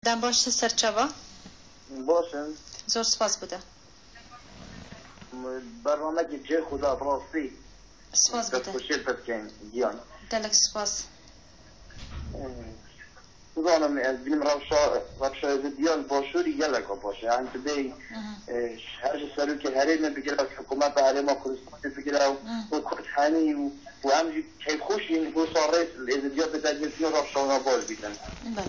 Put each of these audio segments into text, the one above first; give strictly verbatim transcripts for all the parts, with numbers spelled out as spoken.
Dem baş, tu ser çava? Baş in. Zor spas bu te. Bernamekî cê xwe da bi rastî. Spas bu te. Destxweşiyê te dikeyin giyan. Gelek spas. Nizanim ez bînim rewşa, rewşa Êzidiyan başûrî geleka baş e. Yani tu bê, Mhm. e, her ji serokê herêmê bigire, hikûmeta herêma Kurdistanê bigire û Mhm. û Kurd henî û û em jî keyfxweş in, wisa rêz li Êzidiya bide girtiya rewşa wana baş bîtin. Belê.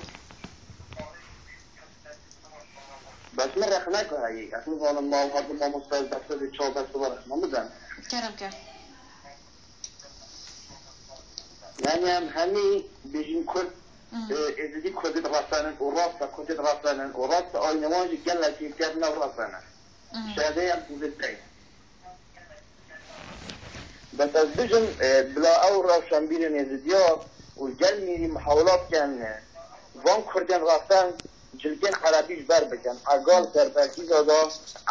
Bes min rexneka heyî. Ez nizanim ma hadi mamoste ez berse dê çawa berse wa rexna bidem. Kerem ke. Yani em hemî bêjin Kurd, Mhm. e, Êzidî Kurdî diresenin û rasta Kurdî diresenin û rasta aynewan jî gelekî tev ne resenin. Mhm. Şehedê em Êzidî. Bes ez bijim, e, bila ew rewşenbîrên Êzidiya û gel mîrî mihawilat ken, e, van Kurdên resen cilkên Erebî ji ber bikin. Egal ser Berkîza da,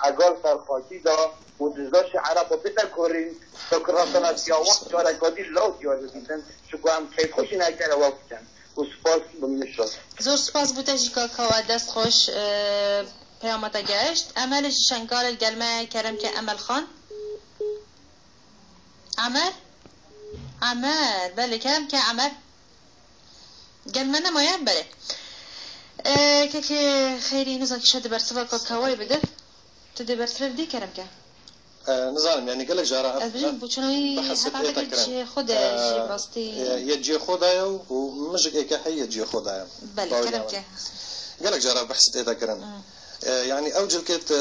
egal ser Xakî da û dizda ji Ereba bitekorîn, ta ku resena siyawan careka dî law diyar bibîtin, ji ku em keyfxweş in eger ewa bikin. Û spas bi min şo. Zor spas bo te jî kaka we, dest xweş, e, peyama te geşt. Emel ji Şengalê gel me kerem ke Emel Xan. Emel? Emel, belê kerem ke Emel. Gel me nemaye, belê. E, keke xeyrî nizakî şe di bersiva kaka we bide. Tu dê bersiva bidî kerem ke. E, nizanim, yani gelek cara ev, Ez bijim bu çunayî behs heta ê te vekî kirin. Cihê xwe de E, jî rastî. e, yê cihê xwe daye û, û mijik êke heye yê cihê xwe daye. Belê, Bawer kerem yawe. ke. Gelek cara behs ê te kirin. Hı. E, yani ew cilkêt, e,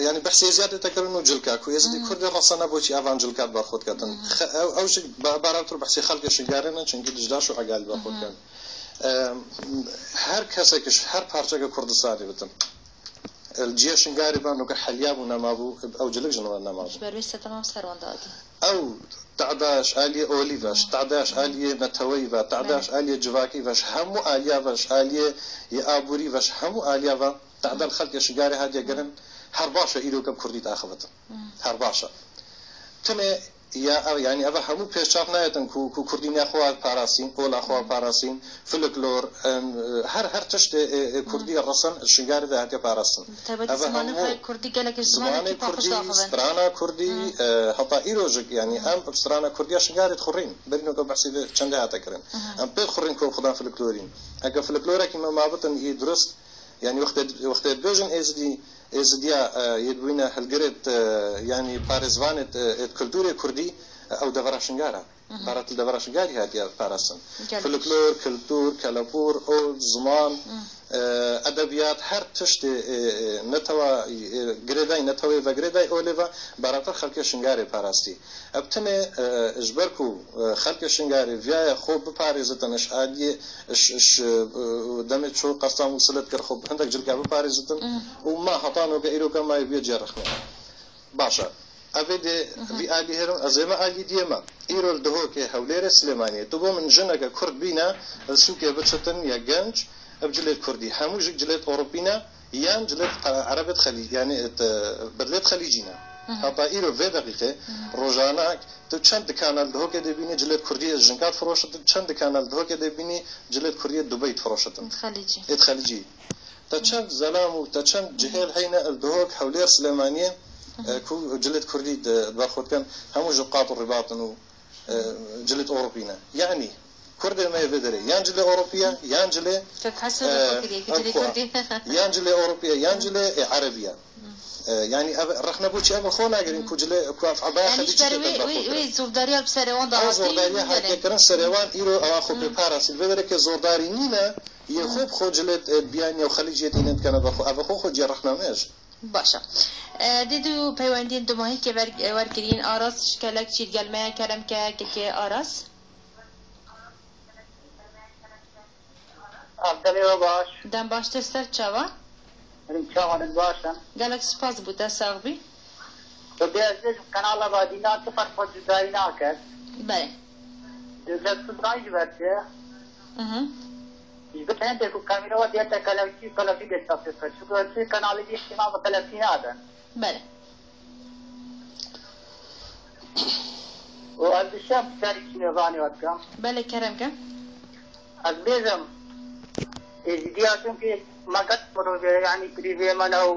yani behsê ziyad ê te kirin û cilka ku Êzidî Hı. Kurdê resene bo çi evan cilka di ber xwe diketin. Hı. Xe-, ew, ew jik ba-, barawtir behsê xelkê Şingarê ne, çunkî dijda şu egal ber xwe Hı. dikin. E, her kesekî ji her parçeke Kurdistanê bitin. Li cihê Şingarê ba nuke helya bû nema bû, ew cilik ji nû nema bû. Ji ber wê se temam ser wan dadî. Ew tehda ji aliyê olî ve, ji tehda ji aliyê neteweyî ve, tehda ji aliyê civakî ve, ji hemû aliya ve, ji aliyê yê aborî ve, ji hemû aliya ve, tehda li xelkê Şingarê hatiye kirin, her baş e îro ke kurdî diaxivitin. Her baş e. Timê ya ev, yani ev hemû pêşçav nayêtin ku, ku kurdî niya xwe parasîn, ola xwe parasîn, folklor, em, her, her tiştê, e, e, kurdî resen Şingarê de hatiye parastin. Taybetî Ev zimanê hemû xwe kurdî gelek ji zimanê zimanê kî paqij kurdî, diaxivin. Strana kurdî, e, heta îro jik, yani em strana kurdiya Şingarê dixurîn. Berî nuke behsê vê çendê hate kirin. Em pê dixurîn ku xudan folklorîn. Eke folklorekî me mabitin î durist, yani wextê, wextê dibêjin Êzidî, Êzidiya, e, yê dibûyne hilgirêt, e, yani parêzvanêt, e, êt kulturê kurdî, e, ew devera Şingara. Barat li devera Şingarî hatiye parastin. Gelek. Folklor, kultur, kelepûr, ol, ziman, e, edebiyat, her tiştê, e, e, netewa, e, girêdayî, neteweyê ve girêdayî olê ve baratir xelkê Şingarê parastî. Ev timê, e, ji ber ku, e, xelkê Şingarê viyaye xwe biparêzitin, ji aliyê, ji, ji, e, demê çû Qestan û Silit kir xwe hindek cilka biparêzitin û ma heta noke îroke mayê bûye cê rexnê. Baş e. Ev ê dê vî alî herin, ez ê me alî diyê me. Îro li Dihokê, Hewlêrê, Silêmaniyê. Tu bo min jineke Kurd bîne, li sûkê biçitin ya genc, ev cilêt Kurdî. Hemû jik cilêt Ewropî ne, yan cilêt, e, Erebêt Xelî-, yani, e, te-, bedlêt Xelîcî ne. Heta îro vê deqîqê, rojane, tu çend dikana li Dihokê dê bînî cilêt Kurdî, jinka difiroşitin, çend dikana li Dihokê dê bînî cilêt Kurdî Dubey difiroşitin. Xelîcî. Êt Xelîcî. Te çend zelam û te çend cihêl heyne li Duhok, Hewlêr, Silêmaniyê, e, ku cilêt Kurdî di, di ber xwe dikin, hemû ji qat û ribat in û, e, cilêt Ewropî ne. Yanî, Kurdê me yê vê derê, yan cilê Ewropî ye, yan cilê, Kek Hesen e, de xwe kiriye, ki ev cilê xwe, Kurdî. yan cilê Ewropî ye, yan cilê, e, Erebî ye. E, yanî, ev rexne bo çi em xwe nagirin, ku cilê, ku ev eba Yani Xelîcî ji ber tê wê, ber wê, xwe kirin. wê zordariya bi serê wan Ew de hatî, zordariya hatiye yani. Kirin serê wan, îro ewa xwe pê parastin. Vê derê ke zordarî nîne, yê xwe bi xwe cilê, e, biyaniya û Xelîciyê tînin dikene ber xwe. Ev xwe xwe cê rexne me ji. Baş e. E, dê du peywendiyên dumahîkê ver, wergirîn. Aras ji Kelekçî gel me, kerem ke, kekê Aras. Abdelê we baş. Dem baş, te ser çava? Benim çawanın baş e. Gelek spas bo te, sax bî. Bi bêjim kanala Badîna tu ferq xwe cudayî nake. Belê. Dewlet tu dayî ji ber çi? Mhm. Ji ber hindê ku kamîra we diye te kelewçî, kelewçî dê çapê kir. Çunku tu kanalê dî îhtimal bi kelewçî nade. Belê. Û ez dişem serî çînê vanê we dikim. Belê, kerem ke. Ez bêjim, Êzidiya çunkî me ket mirovê, yanî prîvê me ne û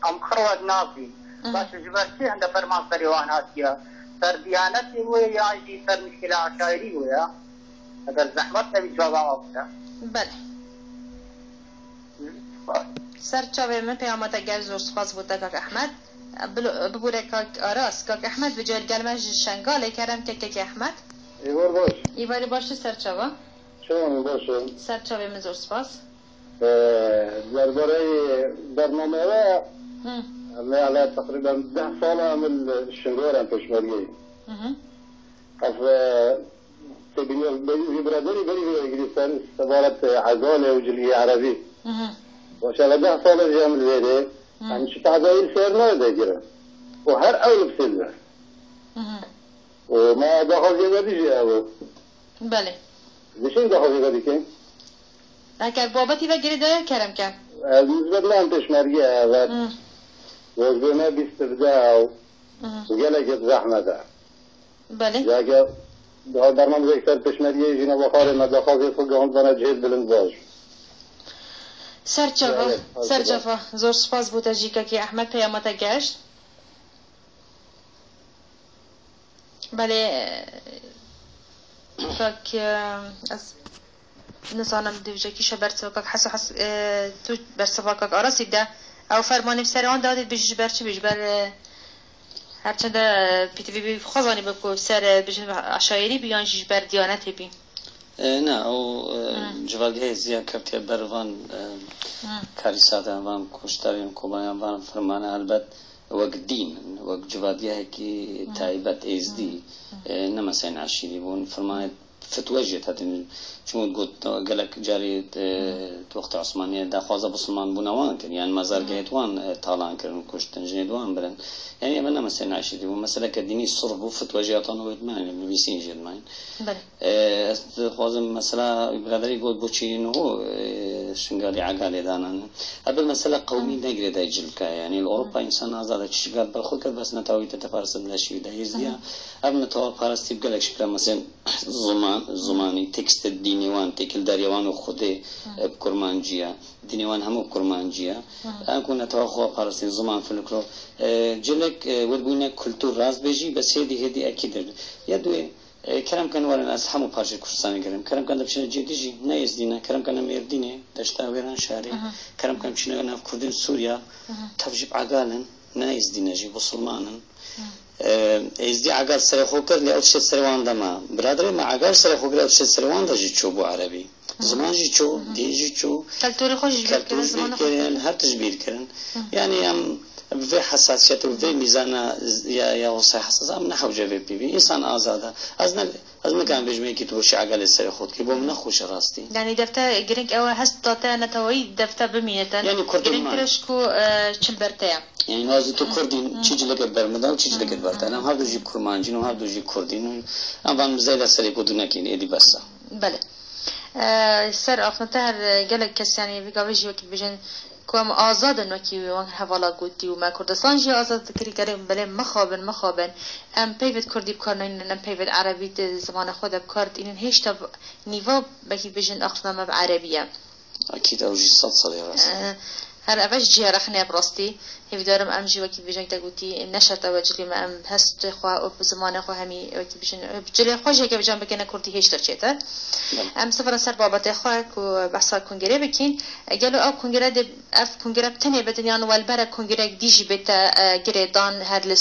em xirwet nakin. Mhm. Baş e, ji ber çi hinde ferman serê wan hatiye? Ser diyanetê wê yan jî ser muşkila eşayirî wê ya? Eger zehmet nebî cevaba me bide. Belê. Ser çavê min peyama te gel, zor spas bo te kak Ehmed. Bilo-, bibûre kak Aras, kak Ehmed bi cêr gel me ji Şengalê, kerem ke kek Ehmed. Êvar baş. Êvarî baş, tu ser çava? Çawa min baş e? Ser çavê min zor spas. Ee, derbareyê bernameya we, Hı. Em ê teqrîben deh sal e em li Şingalê em pêşmergeyê. Hı hı. Ev, e, têbîniya berî vî biraderî berî vê girî ser sebaret, e, Ezalê û cilgî erebî. Hı hı. Baş e, deh sal e jî em li vêrê. Hı. Em çi tehzayî li ser nayê vegirin. Û her ew li ser. Hı hı. Û me daxwazê vedî jî ew. Belê. Dişên daxwazê vedî ke? Eger babetî ve girê de kerem ke. Ez nisbet me em pêşmerge evet. Hı. Rojbê me bîst bide ew. Hı. Û gelek zehmet e. Belê. Ya ke daha bernameyek ser pêşmergeyê jî nava xarê me daxwazê xwe gihand bana cihê bilind baş. Serçava, Ya, ya, serçava. Zor spas bo te jî kekê Ehmed peyama te geşt. Belê, kak, e, ez nizanim dûvcekî şe bersiva kak Heso Hes-, e, tu bersiva kak Arasî de. Ew fermanê bi serê wan de dê bijî ji ber çi bî? Ji ber, e, her çende, e, P T V bî xwe zanî bi ku ser, e, bijin eşayirî bî yan jî ji ber diyanetê bî? E, ne, ew, e, Hı. Civakgehê ziya kevtiye ber van, e, Hı. Karîsatan, van kuştarên Kobayan, van fermane helbet. Wek dîn, wek civakgehekî Hı. Taybet êzdî, Hı. E, ne meselên eşîrî bûn. Firmayê fitwe jê tetin. Çimû got, gelek carî, e, Hı. Di wextê Osmaniyê daxwaza bisilman bûna wan kir. Yani mezargehê Hı. Wan, e, talan kirin, kuştin, jinê wan birin. Yani eve ne meselên eşîrî bûn. Meseleke dînî sirf bû, fitwe jê atan wê dimayîn, nivîsîn jê dimayîn. Belê. E, ez dixwazim mesela biraderî got boçî niho, e, Şingalî egalê danane. Ev bir mesela qewmî Hı. Negirê de cilka, yani li Ewropa Hı. Însan azad e, çi gal ber xwe kir, bes netawî te teparastin leşî de hêzdiya. Hı. Ev netawa parastî bi gelek şikla, mesela ziman, Hı. Zimanî, tekstê dînê wan, têkildariya wan û Xwedê, Hı. E, bi kurmancî ye. Dînê wan hemû bi kurmancî ye. Hı. Em ku netawa xwe parastin ziman, folklor, e, cilek, e, wir bûne kultur rast bêjî, bes hêdî hêdî ekî der. Ya duê, E, kerem kin werin ez hemû parçeyê Kurdistanê gerim. Kerem kin de biçine cihê dijî, ne Êzdî ne. Kerem kin ne Mêrdînê, deşta Wêranşarê. Aha. Kerem kin biçine nav Kurdên Sûriya, Aha. Tev jî bi egal in, ne Êzdî ne jî, Bisilman in. Aha. E, Êzdî egal serê xwe kir, lê ew tiştê serê wan de ma. Biraderê me egal serê xwe kir, ew tiştê serê wan de jî çû bû erebî. Aha. Ziman jî çû, Aha. Dîn jî çû. Keltorê xwe jî ji bîr kirin, zimanê xwe jî bîr kirin. Her tişt bîr kirin. Aha. Yani em Bi vê hesasiyet û vê mîzana z-, ya, ya wisa hesas em ne hewce vê pîvî. Însan azad e. Ez ne, ez nikarim bêjim yekî tu boşî egalê serê xwe dikî. Bo min ne xweş e rastî. Yani defte girêng ew e, hest date neteweyî defte bimîne te. Yani Kurd Girêngtir e ji ku, e, çil ber te ye. Yani ez tu Kurdîn, çi cileke ber min de û çi cileke ber te. Em her du jî Kurmancîn û her du jî Kurdîn û em van zeyda serê ku tu nekîn, êdî bes e. Belê. E, ser axnete her, e, gelek kes, yani vî gavê jî wekî dibêjin ku em azad in, wekî wan hevala gotî û me Kurdistan jî azad dikirî, kerê belê mixabin, mixabin. Em peyvêt Kurdî bi kar nayînin, em peyvêt Erebî di zimanê xwe de bi kar tînin. Hêşta nîva wekî dibêjin axna me bi Erebî ye. Akîd ew jî sed serê rast e. E, her eve ji cihê rexne ye bi rastî. Hêvîdarim em jî wekî vêjeng te gotî, ne şert e we cilê me em hestê xwe û bi zimanê xwe hemî wekî bijin. Cilê xwe jî heke vêcan bikene kurdî hêştir çêtir. Belê. Em sifirin ser babetê xwe ku behsa kongrê bikîn. Gelo ev kongre dê, ev kongre bi tenê bitin yan welberek kongreyek dî jî bête, e, girêdan her li